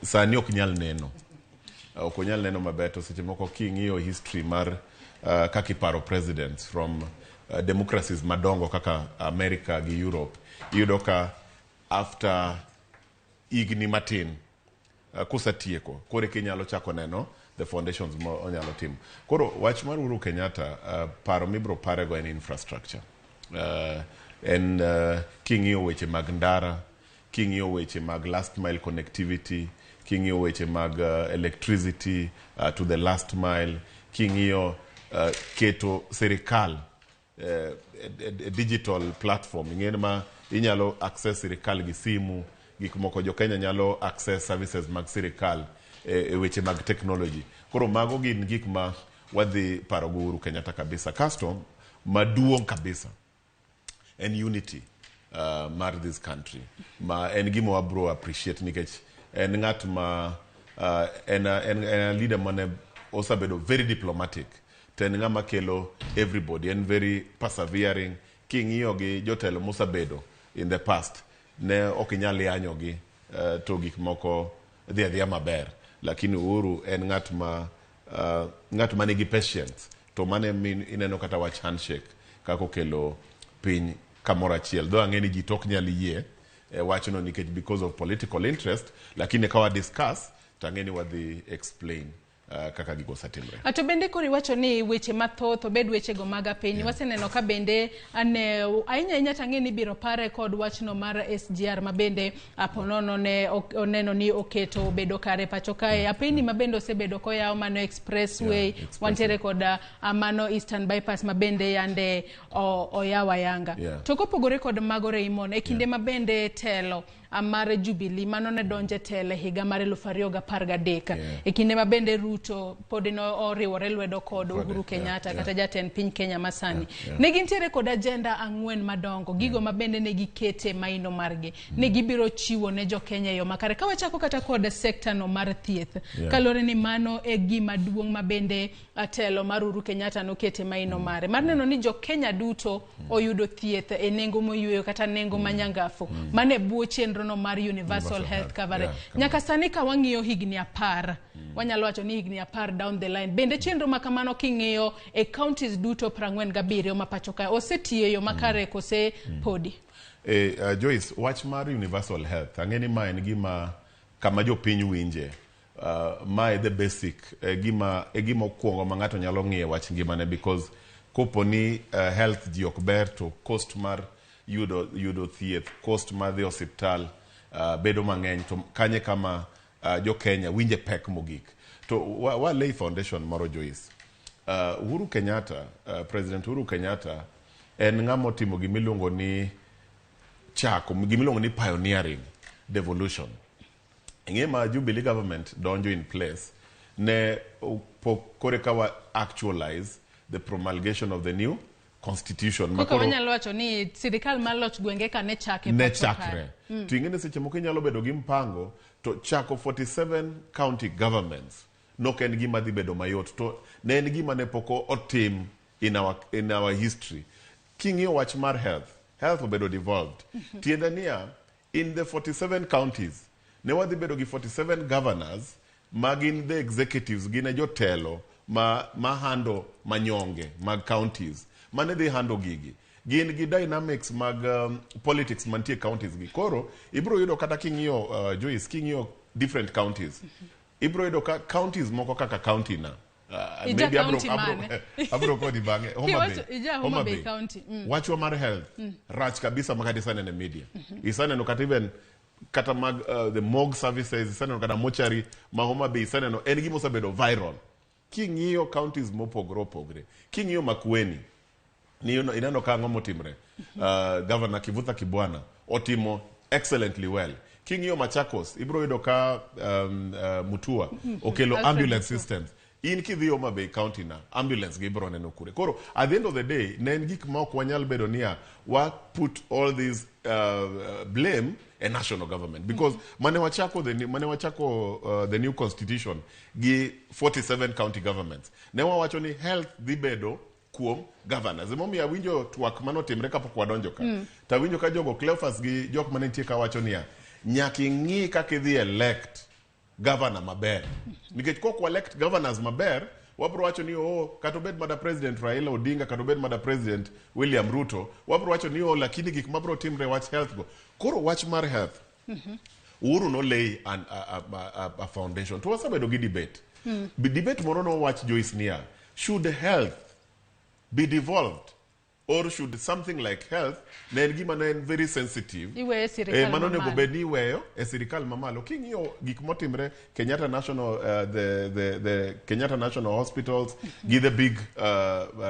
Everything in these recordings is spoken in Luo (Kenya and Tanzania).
Sani ok nyal neno. Ok onyal neno maber to seche moko king'iyo history mar kaka iparo presidents from democracies madongo kaka America gi Europe, iyudo ka after higni matin kusetieko koro eka inyalo chako neno the foundations ma onyalo timo. Koro wach mar Uhuru Kenyatta, paro mibiro parego en infrastructure. En king'iyo weche mag ndara, king'iyo weche mag last mile connectivity, king'iyo weche mag electricity to the last mile, king'iyo keto sirikal e digital platform, ing'eni ma inyalo access sirikal gi simu, gik moko jo Kenya nyalo access services mag sirikal e weche mag technology. Koro mago gin gik ma wadhi paro go Uhuru Kenyatta kabisa. Kasto maduong' kabisa en unity mar this country, ma en gima wabro appreciate nikech en ng'at ma en a leader mane osebedo very diplomatic, to en ng'ama kelo everybody, en very persevering. King'iyo gi jotelo mosebedo in the past, ne ok inyal yanyogi to gik moko dhi adhiya maber, lakini Uhuru en ng'at ma nigi patience, to mano min ineno kata wach handshake kaka okelo piny kamoro achiel. Dho ang'e ni ji to ok nyal yie e wachno nikech because of political interest, lakini ka wa discuss to ang'e ni wadhi explain kaka gigo osetimre. To bende koro iwacho ni weche mathoth obed wechego mag apiny, waseneno ka bende ane ahinya ahinya tang'e ni ibiro pare kod wachno mar SGR ma bende aponono ne oneno ni oketo obedo kare pacho kae, apeyni ma bende osebedo koyaw mano expressway, expressway. Wantiere kod mano Eastern Bypass ma bende yande oyaw ayanga. To kopogore kod mago, Raymond, e kinde ma bende telo mar Jubilee mano ne donje telo e higa mar 2013, e kinde ma bende Ruto pod ne oriwore lwedo kod Uhuru Kenyatta, kata jatend piny Kenya masani, ne gintiere kod agenda ang'wen madongo, gigo ma bende ne gikete maino margi ni gibiro chiwo ne jokenya e yo makare. Ka wachako kata kod sekta no mar thieth, kaluwore ni mano e gima duong' ma bende telo mar Uhuru Kenyatta nokete maino mare mar neno ni jokenya duto oyudo thieth e nengo moyweyo kata nengo manyangafu, mano e bwo chenro no mar universal Universal health health, coverage. Yeah, Nyaka sani ka wang'iyo higni 10, wanyalo wacho ni higni 10 down the line, bende chenro ma kamano king'iyo e counties duto 47 ma pacho kae osetiyo e yo makare kose podi? Joyce, wach mar universal health, ang'e ni ma en gima kama jopiny winje. Ma e the basic, e gima okwongo ma ng'ato nyalo ng'iyo wach ngimane, because kopo ni health ji ok ber, to cost mar yudo thieth, cost mar dhi osiptal bedo mang'eny, to kanye kama jo Kenya winje pek mogik. To wa lay foundation moro, Joyce. Uhuru Kenyatta, President Uhuru Kenyatta en ng'ama otimo gimiluongo ni chako gimiluongo ni pioneering devolution. Ing'e ma Jubilee government donjo in place ne pok kore ka wa actualize the promulgation of the new constitution ma Kaka wanyalo wacho ni sirikal mar loch gwenge ka ne chake ne pacho kae. Chakre to ing'e ni seche moko inyalo bedo gi mpango to chako 47 county governments nok en gima dhi bedo mayot, to ne en gima ne pok otim in our history. King'iyo wach mar health obedo devolved, tiende niya in the 47 counties ne wadhi bedo gi 47 governors ma gin the executives, gin e jotelo ma handle manyonge mag counties mane dhi handle gigi, gin gi dynamics mag politics mantie counties gi. Koro ibiro yudo kata king'iyo, Joyce, king'iyo different counties, ibiro yudo ka counties moko kaka county na Ija maybe county mane? Abro kodi bang'e. Homa Bay. Ija Homa Bay County. Wachwa mar health rach kabisa ma kata isaneno e media, isaneno kata even kata mag the morgue services, isaneno kata mochari ma Homa Bay, isaneno en gima osebedo viral. King'iyo counties mopogore opogore, king'iyo Makueni ni ineno ka ang'o motimre, Governor Kivutha Kibwana otimo excellently well. King'iyo Machakos, ibiro yudo ka Mutua okelo Alfred ambulance Mutua. systems. In kidhi Homa Bay county na, ambulance gi ibiro neno kure? Koro at the end of the day ne en gik ma ok wanyal bedo niya wa put all this blame e national government, because mane wachako the new constitution gi 47 county governments, ne wawacho ni health dhi bedo kuom governors. Emomiyo awinjo twak manotimre kapok wadonjo ka, to awinjo ka jogo Cleophas gi jok mane nitie ka wacho niya nyaka ing'i kaka idhi elect. governor maber. Nikech kok wa elect governors maber, wabro wacho ni oh, kata obed mana President Raila Odinga, kata obed mana President William Ruto, wabro wacho ni oh, lakini gik mabro timre wach health go. Koro wach mar health, Uhuru no lay a foundation. To wasebedo gi debate. Debate moro nowach Joyce niya, should health be devolved or should something like health ne en gima ne en very sensitive? Iweyo sirikal mano onego mamalo. Bed ni iweyo e sirikal mamalo. King'iyo gik motimre Kenyatta National, the Kenyatta National Hospitals gi the big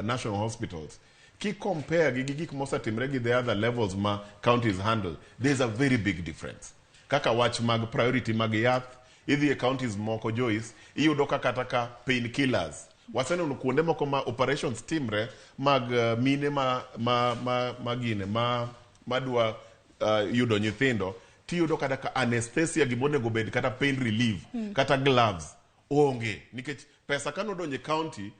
national hospitals, ki compare gi gik mosetimre gi the other levels ma counties handle, there's a very big difference. Kaka wach mag priority mag yath, idhi e counties moko, Joyce, iyudo ka kata ka painkillers, waseneno kuonde moko ma operations timre mag mine ma gine ma madwa yudo nyithindo, tiyudo kata ka anesthesia, gimonego bed kata pain relief, kata gloves onge, nikech pesa kanodonjo e county,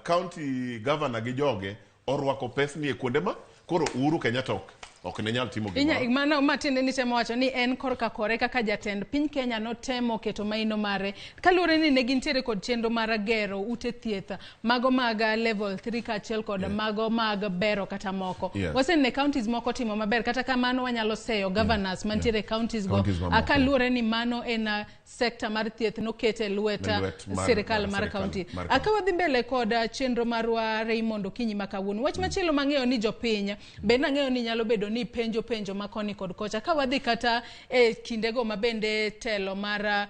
county governor gi joge orwako pesni e kuonde ma koro Uhuru Kenyatta ok ne nyal timo Inya, gimoro. Mano matiende ni temo wacho ni en korka kore kaka jatend piny Kenya notemo keto maino mare kaluwore ni ne gintiere kod chenro mar gero ute thieth mago mag level 3 kaachiel kod mago mag bero kata moko. Wasenene counties moko timo maber, kata kamano wanyalo seyo governors mantiere e counties go Counties mamoko. Kaluwore ni mano en sector mar thieth nokete e lwet Lwet sirikal mar mar sirikal county. mar Ka wadhi mbele kod chenro marwa, Raymond, okinyi ma kawuono, wach machielo mang'eyo ni jopiny bende ang'eyo ni nyalo bedo ni penjo penjo ma koni kod kocha, ka wadhi kata e kindego ma bende telo mar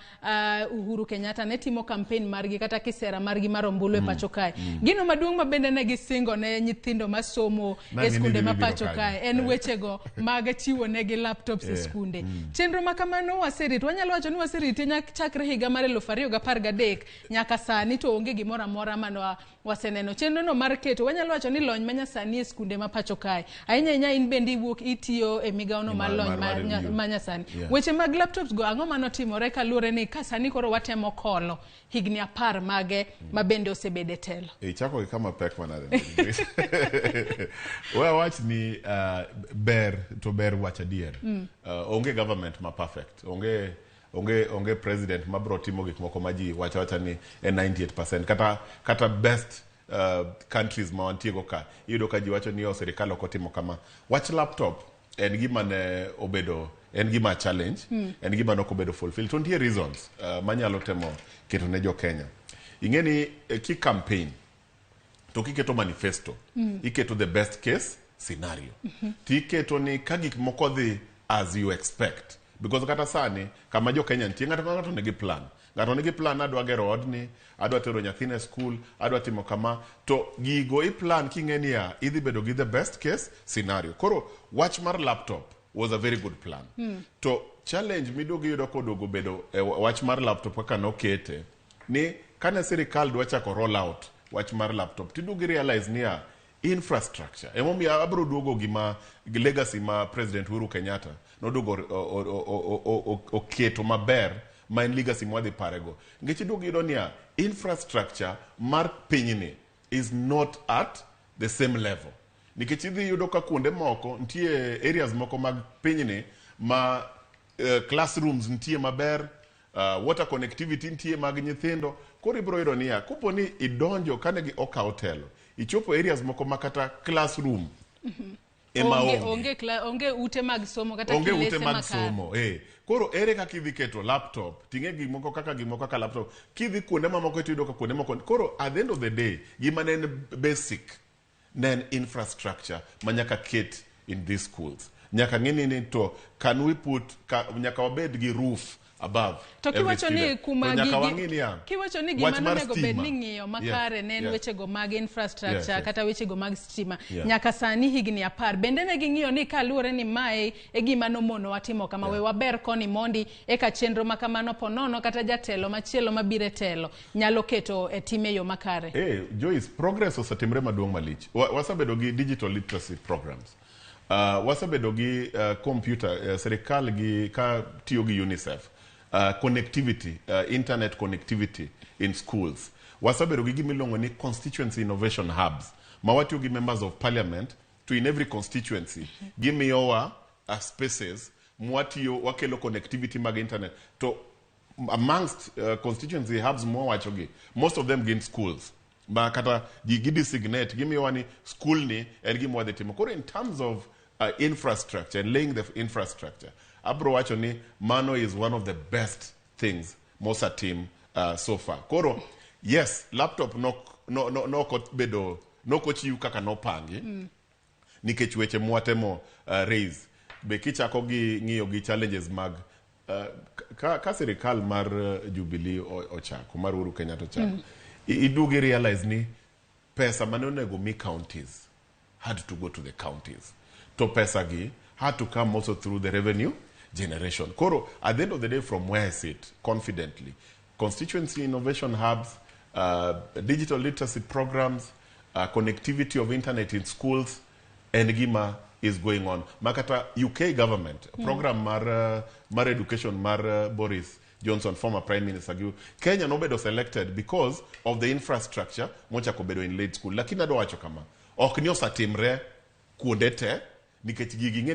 Uhuru Kenyatta ne timo campaign margi kata kisera margi mar ombulu e pacho kae, gino maduong' ma bende ne gisingo ne nyithindo masomo Ma e ng'e ni skunde dhi ma biro pacho kanyo. kae en wechego mag chiwo negi laptops e skunde. Chenro ma kamano waserito, wanyalo wacho ni waserite nyaka chakre higa mar 2013 nyaka sani, to onge gimoro amora mane waseneno. Chenro no mar keto, wanyalo wacho ni lony manyasani e skunde ma pacho kae, ahinya ahinya in bende iwuok itiyo e migawono mar lony mar review. manyasani. Weche mag laptops go, ang'o manotimore kaluwore ni ka sani koro watemo kolo higni 10 mage ma bende osebedo e telo? Ichako gi kama pek manade. We awach ni ber to ber wach adier. Onge government ma perfect. Onge president mabro timo gik moko ma ji wacho awacha ni en 98%, kata best countries ma wantie go ka, iyudo ka ji wacho ni o sirikal ok otimo kama. Wach laptop en gima ne obedo, en gima challenge, en gima nok obedo fulfill, to nitie reasons manyalo temo keto ne jo Kenya. Ing'e ni ki campaign to kiketo manifesto, iketo the best case scenario, tiketo ni ka gik moko dhi as you expect, because kata sani kama jo Kenya nitie, ng'ato ka ng'ato nigi plan. Ng'ato nigi plan, adwa gero odni, adwa tero nyathina e school, adwa timo kama, to gigo i plan king'e niya idhi bedo gi the best case scenario. Koro wach mar laptop was a very good plan, to challenge miduogo iyudo koduogo bedo e wach mar laptop kaka nokete ni kane sirikal dwa chako roll out wach mar laptop, tiduogo realize niya infrastructure. Emomiyo abro duogo gima legacy ma President Uhuru Kenyatta noduogo oketo maber, ma en legacy mwadhi parego, nikech iduogo iyudo niya infrastructure mar pinyni is not at the same level, nikech idhi yudo ka kuonde moko nitie areas moko mag pinyni ma classrooms nitie maber, water connectivity nitie mag nyithindo. Koro ibiro yudo niya kopo ni idonjo kane gi okawo telo, ichopo areas moko ma kata classroom ema onge, onge. Onge ute mag somo kata onge ute kilese mag makare. somo. Koro ere kaka idhi keto laptop ting'e gik moko kaka gik moko kaka laptop kidhi kuonde mamoko tiyudo ka kuonde moko. Koro at the end of the day, gima ne en basic ne en infrastructure ma nyaka ket in these schools. Nyaka ng'e ni to can we put ka, nyaka wabed gi roof above To every kiwacho ni student. kuma To nyaka wang'i niya kiwacho ni wach gima mar nonego bed stima. ni ng'iyo makare ne en wechego mag infrastructure kata wechego mag stima, nyaka sani higni 10 bende ne ging'iyo ni kaluwore ni mae e gima nomonowa timo kama, we waber koni mondi eka chenro ma kamano ponono kata jatelo machielo mabiro e telo nyalo keto e tim e yo makare. Joyce, progress osetimre maduong' malich. Wasebedo gi digital literacy programs. Wasebedo gi computer, sirikal gi ka tiyo gi UNICEF, connectivity, internet connectivity in schools. Wasebedo gi gima iluongo ni constituency innovation hubs ma watiyo gi members of parliament to in every constituency gimiyowa spaces mwatiyo wakelo connectivity mag internet to Amongst constituency hubs mwawachogi, most of them gin schools ma kata ji gidesignate, gimiyowa ni school ni en gima wadhi timo. Koro in terms of infrastructure and laying the infrastructure, abro wacho ni mano is one of the best things mosatim so far. Koro yes, laptop nok no, no, nok obedo, nok ochiw kaka nopangi nikech weche mwatemo raise be kichako gi ng'iyo gi challenges mag ka sirikal mar Jubilee ochako, mar Uhuru Kenyatta ochako, iduogi realize ni pesa mane onego mi counties had to go to the counties, to pesa gi had to come also through the revenue generation. Koro at the end of the day, from where I sit, confidently, constituency innovation hubs, digital literacy programs, connectivity of internet in schools en gima is going on. Makata UK government program mar education mar Boris Johnson, former prime minister, gi Kenya nobedo selected because of the infrastructure mochako bedo in late school. Lakini adwa wacho kama, ok ni osatimre kuonde te nikech gigi ng'e.